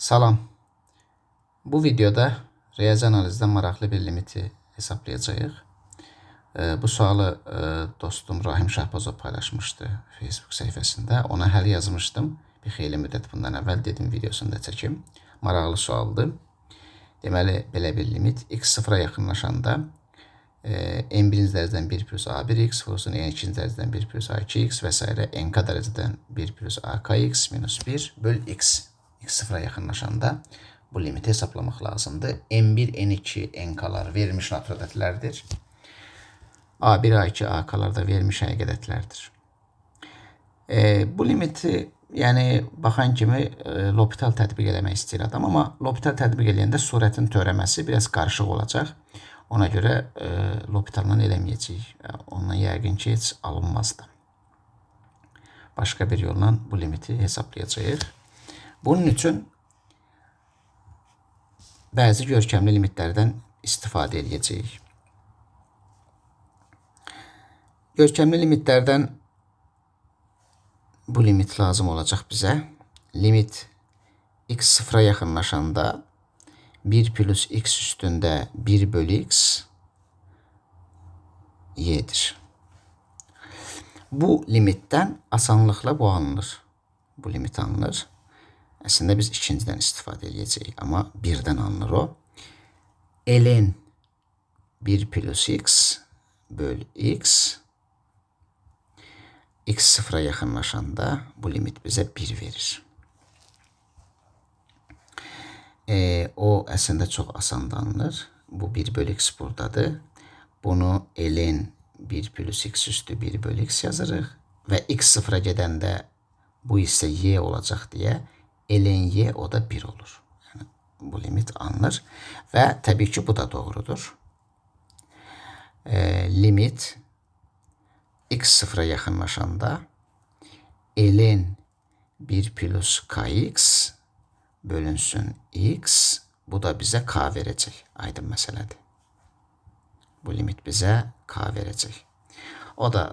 Salam. Bu videoda riyazi analizdə maraqlı bir limiti hesablayacağıq. Bu sualı dostum Rahim Şahbazov paylaşmışdı Facebook səhifəsində. Ona həll yazmışdım. Bir xeyli müddət bundan əvvəl dedim videosunu da çəkim. Maraqlı sualdır. Deməli, belə bir limit x sıfıra yaxınlaşanda n birinci dərəcədən 1 plus a1x vurulsun n ikinci dərəcədən 1 plus a2x və s. nk dərəcədən 1 plus akx minus 1 böl x. X sıfıra yaxınlaşanda bu limiti hesaplamaq lazımdır. N1, N2, NK-lar verilmiş natural ədədlərdir. A1, A2, AK-lar da verilmiş həqiqi ədədlərdir. Bu limiti, yəni baxan kimi L'Hopital tətbiq eləmək istəyir adam, amma L'Hopital tətbiq eləyəndə surətin törəməsi biraz qarışıq olacaq. Ona görə L'Hopitalla eləməyəcəyik. Ondan yəqin ki, heç alınmaz da. Başqa bir yolla bu limiti hesablayacağıq. Bunun üçün bəzi görkəmli limitlərdən istifadə edəcəyik. Görkəmli limitlərdən bu limit lazım olacaq bizə. Limit x sıfıra yaxınlaşanda 1 plus x üstündə 1 bölü x y'dir. Bu limitdən asanlıqla bu alınır. Bu limit alınır. Əslində biz ikincidən istifadə edəcəyik, amma birdən alınır o. Ln 1 plus x böl x, x sıfıra yaxınlaşanda bu limit bizə 1 verir. O əslində çox asan alınır. Bu 1 bölü x buradadır. Bunu ln 1 plus x üstü 1 bölü x yazırıq və x sıfıra gedəndə bu hissə y olacaq deyə ln y o da 1 olur. Yəni, bu limit alınır və təbii ki, bu da doğrudur. Limit x sıfıra yaxınlaşanda ln 1 plus kx bölünsün x, bu da bizə k verəcək. Aydın məsələdir. Bu limit bizə k verəcək. O da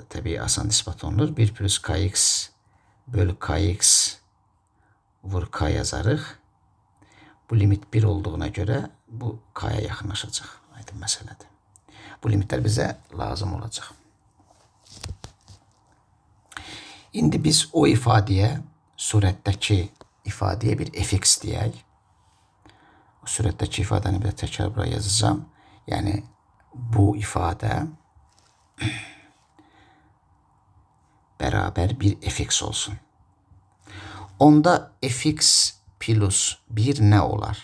təbii asan isbat olunur. 1 plus kx böl kx vur k yazarıq. Bu limit 1 olduğuna görə bu k'ya yaxınlaşacaq. Aydın məsələdir. Bu limitlər bizə lazım olacaq. İndi biz o ifadəyə, surətdəki ifadəyə bir fx deyək. O surətdəki ifadəni bir də təkrar bura yazacağam. Yəni bu ifadə bərabər bir fx olsun. Onda fx plus 1 nə olar?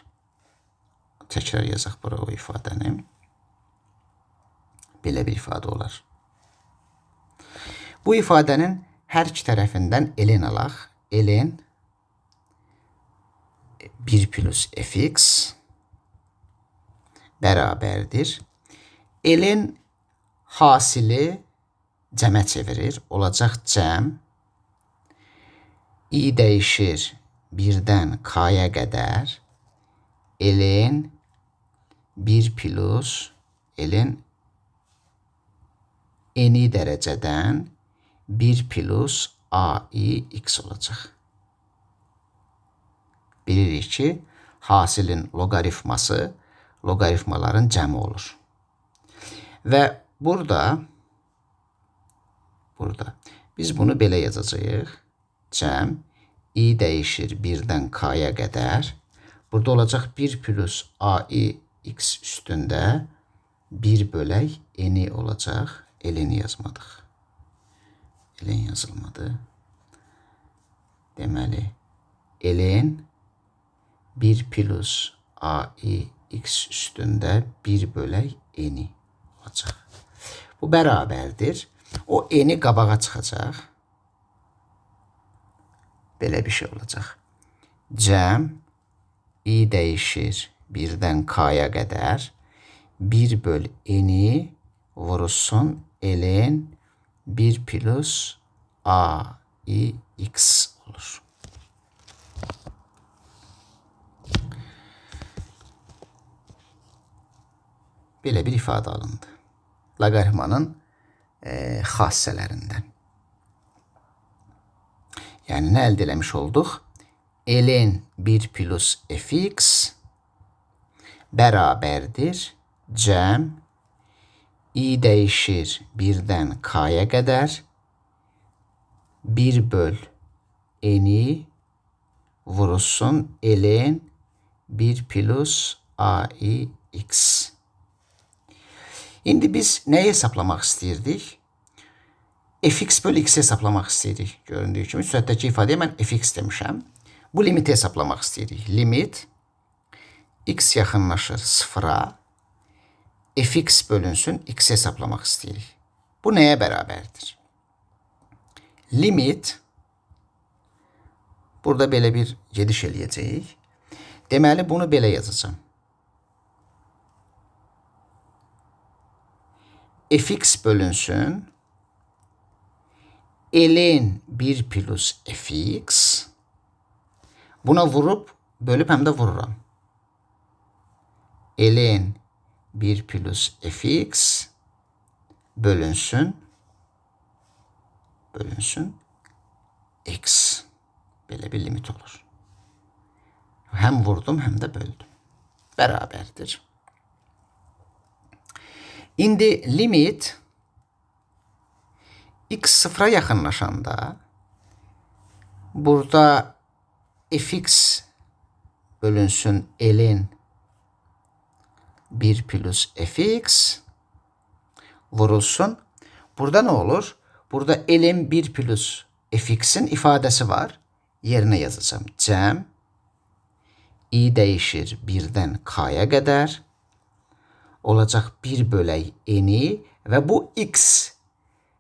Təkrar yazaq bura o ifadəni. Belə bir ifadə olar. Bu ifadənin hər iki tərəfindən ln alaq. Ln 1 plus fx bərabərdir. Ln hasili cəmə çevirir. Olacaq cəm. I dəyişir 1-dən k-ya qədər. Ln 1 plus ln ni dərəcədən 1 plus ai x olacaq. Bilirik ki, hasilin loqaritması loqaritmaların cəmi olur. Və burada biz bunu belə yazacağıq. Cəm i dəyişir 1-dən k-ya qədər. Burada olacaq 1 plus ai x üstündə 1 bölək ni olacaq. Ln yazmadıq. Ln yazılmadı. Deməli, ln 1 plus ai x üstündə 1 bölək ni olacaq. Bu bərabərdir. O ni qabağa çıxacaq. Belə bir şey olacaq. Cəm i dəyişir 1-dən k-ya qədər. 1 böl ni vurulsun ln 1 plus a i x olur. Belə bir ifadə alındı. Loqaritmanın xassələrindən. Yəni nə əldə eləmiş olduq? ln 1 plus fx bərabərdir cəm i dəyişir 1-dən k-ya qədər 1 böl n-i vurulsun ln 1 plus aix. İndi biz nəyi hesaplamaq istəyirdik? Fx böl x hesaplamaq istəyirik. Göründüyü kimi sürətdəki ifadəyə mən fx demişəm. Bu limiti hesaplamaq istəyirik. Limit x yaxınlaşır 0-a, fx bölünsün x hesaplamaq istəyirik. Bu nəyə bərabərdir? Limit, burada belə bir gediş eləyəcəyik. Deməli, bunu belə yazacağam. Fx bölünsün ln 1 plus fx, buna vurub, bölüb həm də vururam. Ln 1 plus fx bölünsün x. Belə bir limit olur. Həm vurdum, həm də böldüm. Bərabərdir. İndi limit x sıfıra yaxınlaşanda burada fx bölünsün ln 1 plus fx vurulsun. Burada nə olur? Burada ln 1 plus fx-in ifadəsi var. Yerinə yazacağım. Cəm i dəyişir 1-dən k-ya qədər. Olacaq 1 bölək n-i və bu x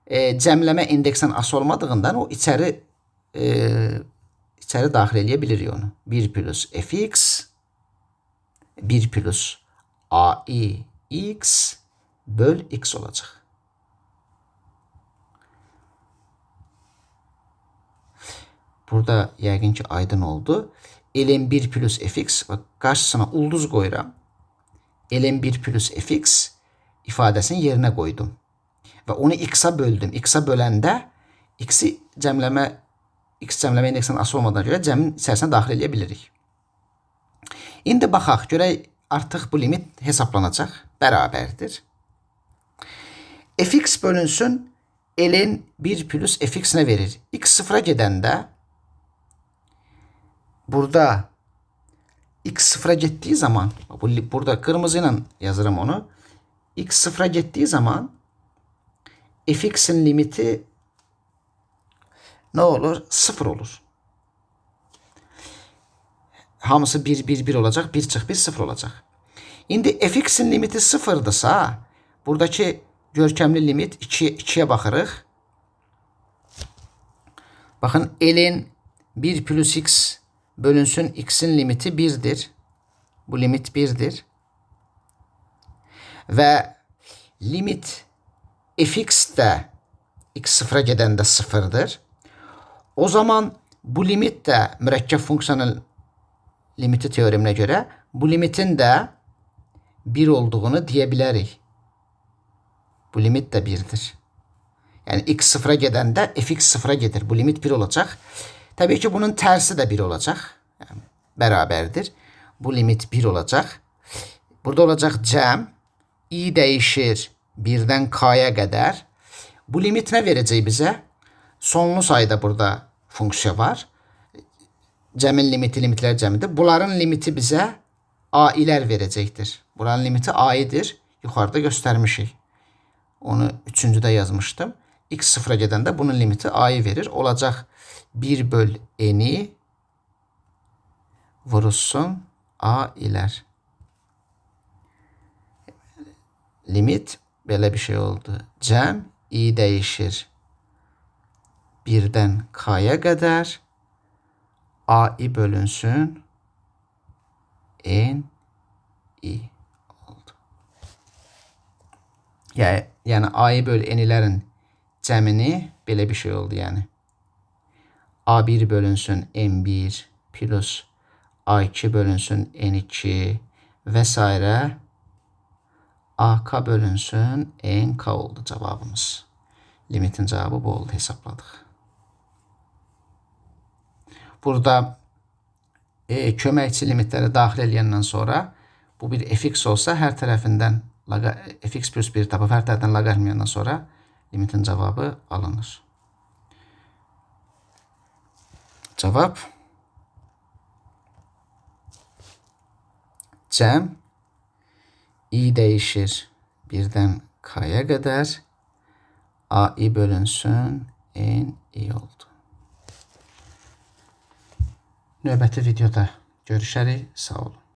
cəmləmə indeksdən asılı olmadığından o içəri daxil eləyə bilirik onu. 1 plus fx 1 plus ai x böl x olacaq. Burada yəqin ki aydın oldu. Ln 1 plus fx, bax, qarşısına ulduz qoyuram. Ln 1 plus fx ifadəsini yerinə qoydum. Və onu x-a böldüm. X-a böləndə x-i cəmləmə, x cəmləmə indeksindən asılı olmadığına görə cəmin içərisinə daxil eləyə bilirik. İndi baxaq, görək artıq bu limit hesablanacaq. Bərabərdir. Fx bölünsün ln 1 plus fx nə verir? X sıfıra gedəndə burada x sıfıra getdiyi zaman, burada qırmızı ilə yazıram onu. X sıfıra getdiyi zaman fx-in limiti nə olur? 0 olur. Hamısı 1, 1, 1 olacaq. 1 çıx 1, 0 olacaq. İndi fx-in limiti 0-dırsa, buradakı görkəmli limit 2-yə baxırıq. Baxın, ln 1 plus x bölünsün x-in limiti 1-dir. Bu limit 1-dir. Və limit fx də x sıfıra gedəndə 0-dır. O zaman bu limit də mürəkkəb funksiyanın limiti teoreminə görə bu limitin də 1 olduğunu deyə bilərik. Bu limit də 1-dir. Yəni x sıfıra gedəndə fx sıfıra gedir. Bu limit 1 olacaq. Təbii ki, bunun tərsi də 1 olacaq. Yəni, bərabərdir. Bu limit 1 olacaq. Burada olacaq cəm. I dəyişir 1-dən k-ya qədər. Bu limit nə verəcək bizə? Sonlu sayda burada funksiya var. Cəmin limiti limitlər cəmidir. Bunların limiti bizə a-ilər verəcəkdir. Buranın limiti a-idir. Yuxarıda göstərmişik. Onu üçüncüdə yazmışdım. X sıfıra gedəndə bunun limiti a-yı verir. Olacaq 1 böl n-i vurulsun a ilər. Limit belə bir şey oldu. Cəm i dəyişir 1-dən k-ya qədər a-i bölünsün n i oldu. Yəni a-i böl n-lərin cəmini belə bir şey oldu yəni. A1 bölünsün n1 plus A2 bölünsün n2 və s. AK bölünsün NK oldu cavabımız. Limitin cavabı bu oldu, hesabladıq. Burada Köməkçi limitləri daxil eləyəndən sonra bu bir fx olsa hər tərəfindən fx plus 1 tapıb hər tərəfdən loqaritmlayandan sonra limitin cavabı alınır. Cavab cəm i dəyişir 1-dən k-ya qədər AI bölünsün n i oldu. Növbəti videoda görüşərik. Sağ olun.